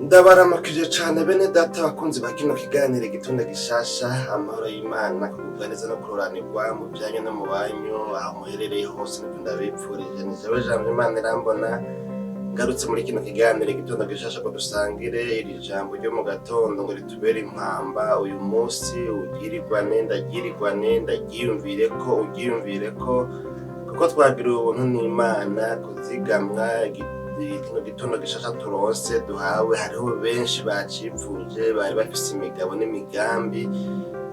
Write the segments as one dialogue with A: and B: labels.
A: Ndabaramukije cane bene data bakunzi ba kino kiganiro Igitondo Gishasha. Amahoro y'Imana, kugubwa neza no kuroranirwa mu vyanyu no mu banyu aho muherereye hose, nivyo ndabipfurije. Ni jewe Jambo Imana irambona, ngarutse muri kino kiganiro Igitondo Gishasha ngo dusangire iri jambo ryo mu gatondo, ngo ritubere impamba uyu munsi. Ugirirwane, ndagirirwane, ndaryiyumvireko, uryiyumvireko, kuko twagiriwe ubuntu n'Imana kuzigamwa kino gitondo gishasha turonse, duhawe. Hariho benshi bacipfuje, bari bafise imigabo n'imigambi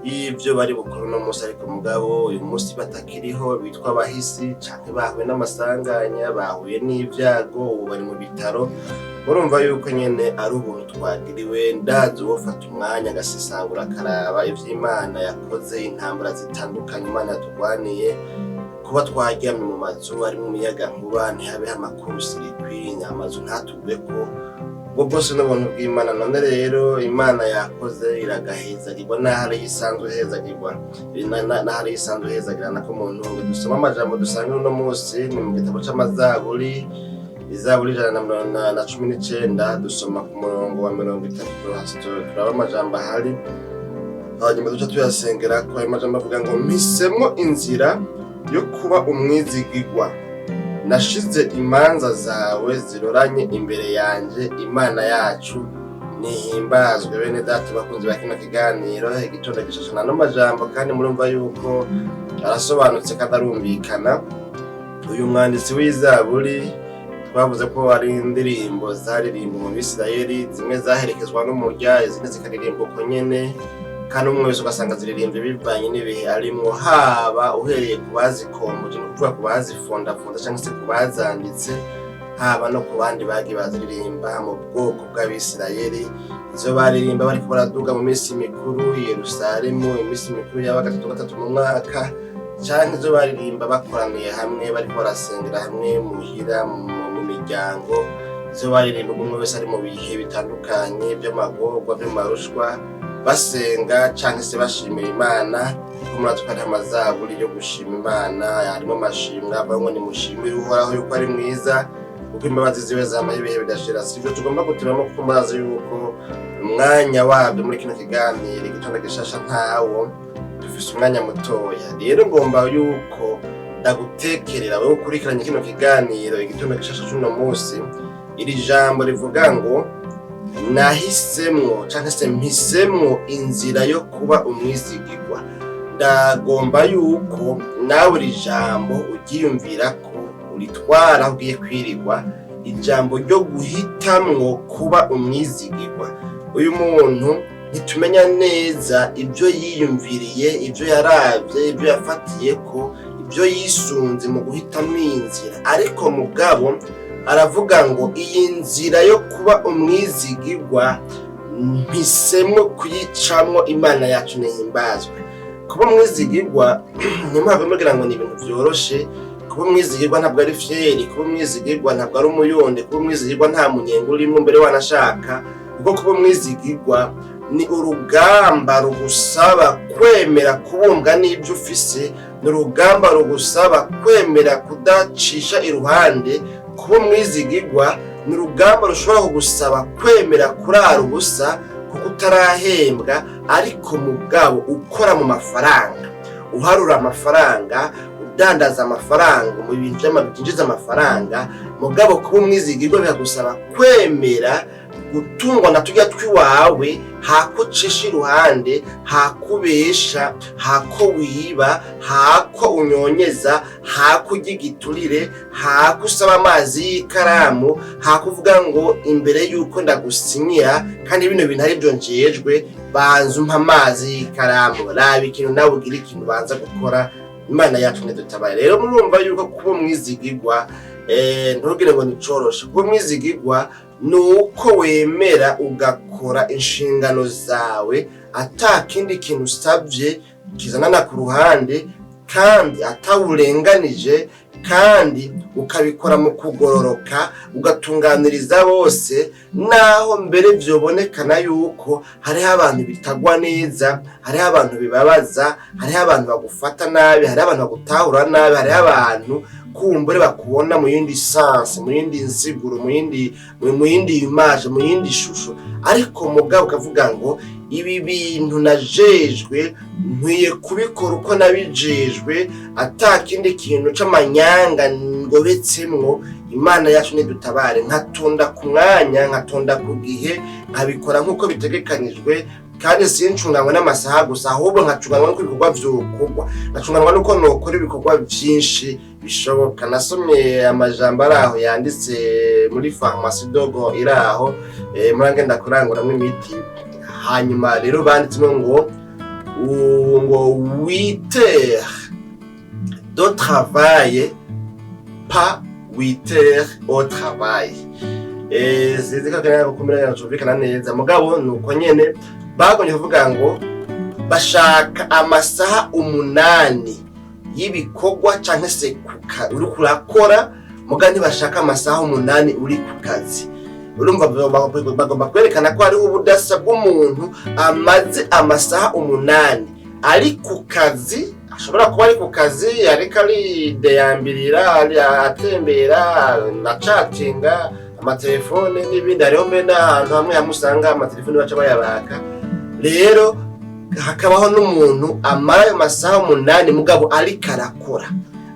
A: y'ivyo bari bukore uno munsi, ariko mugabo uyu munsi batakiriho, bitwa abahisi, canke bahuye n'amasanganya, bahuye n'ivyago, ubu bari mu bitaro. Murumva yuko nyene ari ubuntu twagiriwe. Ndazi uwofata umwanya agasesangura, akaraba ivy'Imana yakoze, intambara zitandukanye Imana yatugwaniye, kuba twaryamye mu mazu arimwo umuyagankuba, ntihabeho amacourt-circuit, amazu ntatugweko, ubwo bwose n'ubuntu bw'Imana. None rero Imana yakoze, iragahezagirwa n'aho ariyo isanzwe ihezagirwa, n'aho ariyo isanzwe ihezagira. Nako mu ntunge dusoma amajambo dusanga uno munsi ni mu gitabo c'Amazaburi, Izaburi 119, dusoma ku murongo wa 30. Turaba amajambo ahari, hanyuma duca tuyasengerako. Ayo majambo avuga ngo: "Mpisemwo inzira yo kuba umwizigirwa, nashize imanza zawe ziroranye imbere yanje." Imana yacu nihimbazwe. Bene data bakunzi ba kino kiganiro Igitondo Gishasha, nano majambo kandi murumva yuko arasobanutse kandi arumvikana. Uyu mwanditsi w'Izaburi, twavuze ko ari indirimbo zaririmbwa mu Bisirayeli, zimwe zaherekezwa n'umurya, izindi zikaririmbwa uko nyene, kandi umwe wese ugasanga ziririmbye bivanye n'ibihe arimwo, haba uhereye ku bazikombuje, ni ukuvuga ku bazifondafonda cyangwa se ku bazanditse, haba no ku bandi bagiye baziririmba mu bwoko bw'Abisirayeli. Izo baririmba bariko baraduga mu minsi mikuru i Yerusalemu, iminsi mikuru yaba gatatu gatatu mu mwaka, canke izo baririmba bakoraniye hamwe, bariko barasengera hamwe muhira mu miryango, izo baririmba umwe wese ari mu bihe bitandukanye vy'amagorwa, vy'amarushwa, basenga canke se bashimira Imana, kuko murazi ko hariho amazaburi yo gushima Imana, harimo amashimwe avuga ngo: "Nimushimire Uhoraho yuko ari mwiza, kuko imbabazi ziwe zamaho ibihe bidashira." Sivyo tugomba gutebamo, kuko murazi yuko umwanya wabyo muri kino kiganiro Igitondo Gishasha ntawo dufise, umwanya mutoya. Rero ngomba yuko ndagutekerera wewe ukurikiranye kino kiganiro Igitondo Gishasha c'uno munsi, iri jambo rivuga ngo: "Nahisemwo canke se mpisemwo inzira yo kuba umwizigirwa." Ndagomba yuko nawe iri jambo uryiyumvira ko uritwara aho ugiye kwirirwa, ijambo ryo guhitamwo kuba umwizigirwa. Uyu muntu ntitumenya neza ibyo yiyumviriye, ibyo yaravye, ibyo yafatiye ko, ibyo yisunze mu guhitamwo iyi nzira, ariko mugabo aravuga ngo: "Iyi nzira yo kuba umwizigirwa mpisemwo kuyicamwo." Imana yacu ntihimbazwe. Kuba umwizigirwa, ntimuhave mugira ngo ni ibintu vyoroshe. Kuba umwizigirwa ntabwo ari fier, kuba umwizigirwa ntabwo ari umuyonde, kuba umwizigirwa nta munyenga urimwo mbere wanashaka, kuko kuba umwizigirwa ni urugamba rugusaba kwemera kubumbwa n'ibyo ufise, ni urugamba rugusaba kwemera kudacisha iruhande. Kuba umwizigirwa ni urugamba rushobora kugusaba kwemera kurara ubusa kuko utarahembwa, ariko mugabo ukora mu mafaranga, uharura amafaranga, udandaza amafaranga mu bintu byinjiza amafaranga. Mugabo kuba umwizigirwa bikagusaba kwemera gutungwa na turya twiwawe, hako ucisha iruhande, hakubesha, hako wiba, hako unyonyeza, hako urya igiturire, hako usaba amazi y'ikaramu, hako uvuga ngo: "Imbere y'uko ndagusinyira, kandi bino bintu aribyo njejwe, banza umpa amazi y'ikaramu." Raba ikintu nawe ugira ikintu banza gukora. Imana yacu ntidutabare. Rero murumva yuko kuba umwizigirwa, ntugire ngo nicoroshe. Kuba umwizigirwa ni uko wemera ugakora inshingano zawe ata kindi kintu usabye kizanana ku ruhande, kandi atawurenganije. Kandi ukabikora mu kugororoka, ugatunganiriza bose, naho mbere vyobonekana yuko hariho abantu bitagwa neza, hariho abantu bibabaza, hariho abantu bagufata nabi, hariho abantu bagutahura nabi, hariho abantu kumbure bakubona mu yindi sens, mu yindi nsiguro, mu yindi image, mu yindi shusho. Ariko mugabo ukavuga ngo ibi bintu najejwe nkwiye kubikora uko nabijejwe, ata kindi kintu c'amanyanga ngobetsemwo. Imana yacu nidutabare, nkatonda ku mwanya, nkatonda ku gihe, nkabikora nk'uko bitegekanijwe, kandi sincunganwe n'amasaha gusa, ahubwo nkacunganwa n'uko ibikorwa vyokorwa, nkacunganwa n'uko nokora ibikorwa vyinshi bishoboka. Nasomye amajambo ari aho yanditse muri farumasi dogo iri aho murangenda kuranguramwo imiti. Hanyuma rero banditsemo ngo 8 heures de travail, pas 8 heures au travail. Sinzi ko akanya gukumira cumvikana neza, mugabo nuko nyene bagomye kuvuga ngo bashaka amasaha 8 y'ibikorwa canke se uriko urakora, muga ntibashaka amasaha 8 uri ku kazi. Urumva bagomba kwerekana ko hariho ubudasa bw'umuntu amaze amasaha 8 ari ku kazi, ashobora kuba ari ku kazi ariko arideyambirira, atembera, acatinga amatelefone n'ibindi. Hariho mbere n'ahantu hamwe hamwe usanga amatelefone baca bayabaka. Rero hakabaho n'umuntu amara ayo masaha 8, mugabo ariko arakora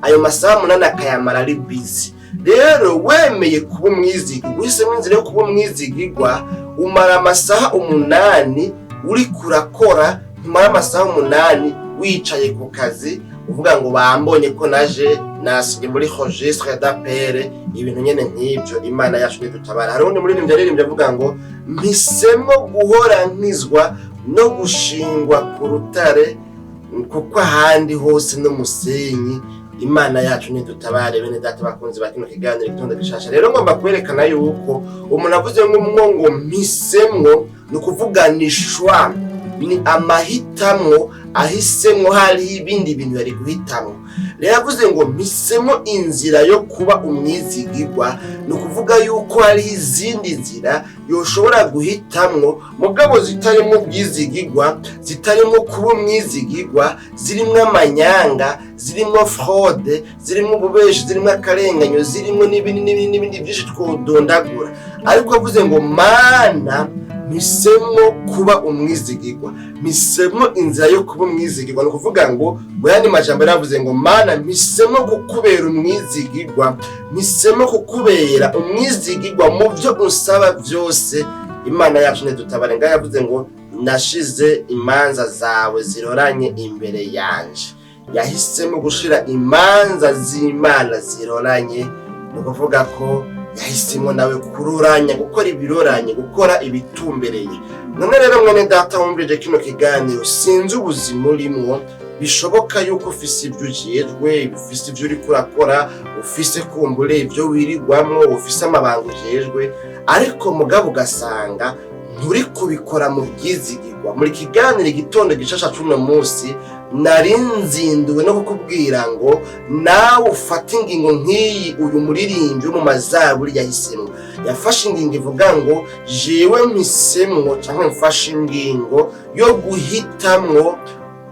A: ayo masaha 8, akayamara ari busy. Rero wemeye kuba umwizigirwa, uhisemo inzira yo kuba umwizigirwa, umara amasaha 8 uriko urakora, ntumara amasaha 8 wicaye ku kazi uvuga ngo bambonye ko naje nasinye muri registre d'appel, ibintu nyene nk'ivyo. Imana yacu nidutabara. Hari uwundi muririmbyi yaririmbye avuga ngo mpisemwo guhora nkizwa no gushingwa ku rutare, kuko ahandi hose n'umusenyi. Imana yacu nidutabare. Bene data bakunzi ba kino kiganiro Igitondo Gishasha, rero ngomba kwerekana yuko umuntu avuze ngo mpisemwo, ni ukuvuga ni choix, ni amahitamwo ahisemwo. Hariho ibindi bintu yari guhitamwo. Rero avuze ngo mpisemo inzira yo kuba umwizigirwa, ni ukuvuga yuko hariho izindi nzira yoshobora guhitamwo, mugabo zitarimo ubwizigirwa, zitarimo kuba umwizigirwa, zirimwo amanyanga, zirimwo fraude, zirimwo ububeshi, zirimwo akarenganyo, zirimwo n'ibindi n'ibindi n'ibindi byinshi twodondagura. Ariko avuze ngo Mana, mpisemwo kuba umwizigirwa, mpisemwo inzira yo kuba umwizigirwa, ni ukuvuga ngo mu yandi majambo yaravuze ngo Mana, mpisemwo kukubera umwizigirwa, mpisemwo kukubera umwizigirwa mu byo unsaba byose. Imana yacu ntidutabare. Ngaho yavuze ngo nashize imanza zawe ziroranye imbere yanje. Yahisemo gushira imanza z'Imana ziroranye, ni ukuvuga ko yahisemo nawe kuroranya, gukora ibiroranye, gukora ibitumbereye. None rero mwene data wumvije kino kiganiro, sinzi ubuzima urimwo. Bishoboka yuko ufise ibyo ujejwe, ufise ibyo uriko urakora, ufise kumbure ibyo wirigwamwo, ufise amabanga ujejwe, ariko mugabo ugasanga nturi kubikora mu bwizigirwa. Muri kiganiro Igitondo Gishasha c'uno munsi, nari nzinduwe no kukubwira ngo nawe ufate ingingo nk'iyi uyu muririmbyi wo mu mazaburi yahisemo. Yafashe ingingo ivuga ngo jewe mpisemwo, cyangwa mfashe ingingo yo guhitamwo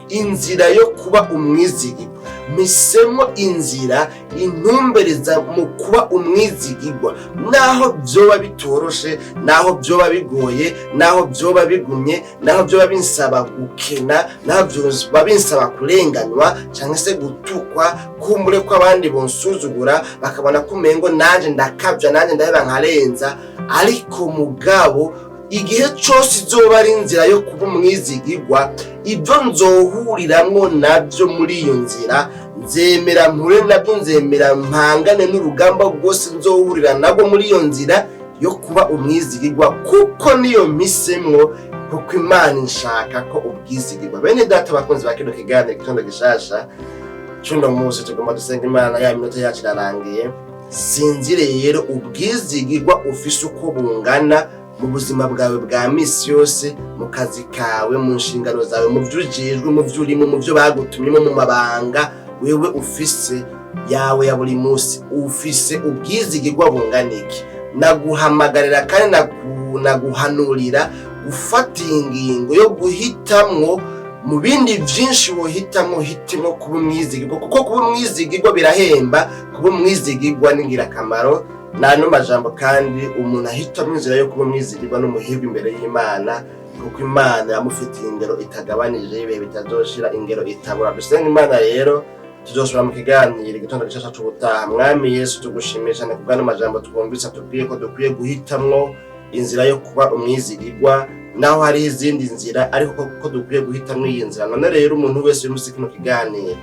A: inzira yo kuba umwizigirwa, mpisemo inzira intumbereza mu kuba umwizigirwa, naho byoba bitoroshe, naho byoba bigoye, naho byoba bigumye, naho byoba binsaba gukena, naho byoba binsaba kurenganywa cyangwa se gutukwa, kumbure ko abandi bonsuzugura, bakabona ko umengo nanjye ndakabya, nanjye ndaheba nkarenza. Ariko mugabo igihe cyose izoba ari inzira yo kuba umwizigirwa, ibyo nzohuriramwo nabyo muri iyo nzira nzemera mpure nabyo, nzemera mpangane n'urugamba rwose nzohurira nabwo muri iyo nzira yo kuba umwizigirwa, kuko niyo mpisemwo, kuko Imana inshaka ko ubwizigirwa. Bene data bakunzi ba kino kiganiro Igitondo Gishasha cuno munsi, tugomba dusenga Imana. Ya minota yacu irarangiye. Sinzi rero ubwizigirwa ufise uko bungana mu buzima bwawe bwa misi yose, mu kazi kawe, mu nshingano zawe, mu byo ujejwe, mu byo urimo, mu byo bagutumyemo, mu mabanga wewe ufise. Yawe ya buri munsi, ufise ubwizigirwa bungana iki? Naguhamagarira kandi naguhanurira gufata ingingo yo guhitamwo mu bindi vyinshi wohitamwo, hitemwo kuba umwizigirwa, kuko kuba umwizigirwa birahemba. Kuba umwizigirwa ni ingirakamaro. N'ano majambo kandi, umuntu ahitamwo inzira yo kuba umwizigirwa n'umuhirwe imbere y'Imana, kuko Imana yamufitiye ingero itagabanije y'ibihe bitazoshira, ingero itabura. Dusenga Imana rero, tuzosubira mu kiganiro Igitondo Gishasha c'ubutaha. Mwami Yesu, tugushimiye cyane kubw'ano majambo twumvise atubwiye ko dukwiye guhitamwo inzira yo kuba umwizigirwa, naho hariho izindi nzira, ariko ko dukwiye guhitamwo iyi nzira. None rero, umuntu wese uri musi kino kiganiro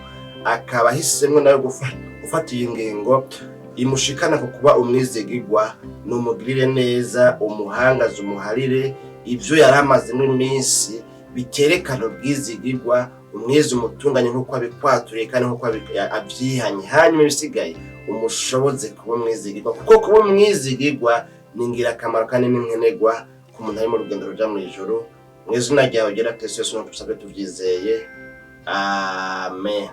A: akaba ahisemwo nawe gufata iyi ngingo imushikana ku kuba umwizigirwa, numugirire neza, umuhangaze, umuharire ibyo yari amazemo iminsi biterekana ubwizigirwa, umwezi umutunganye nk'uko abikwaturiye kandi nk'uko abyihanye. Hanyuma ibisigaye umushoboze kuba umwizigirwa, kuko kuba umwizigirwa ni ingirakamaro kandi ni nkenerwa ku muntu ari mu rugendo ruja mu ijuru. Mu izina ryawe ryera, Kristo Yesu, nuko tubisabye tuvyizeye, amen.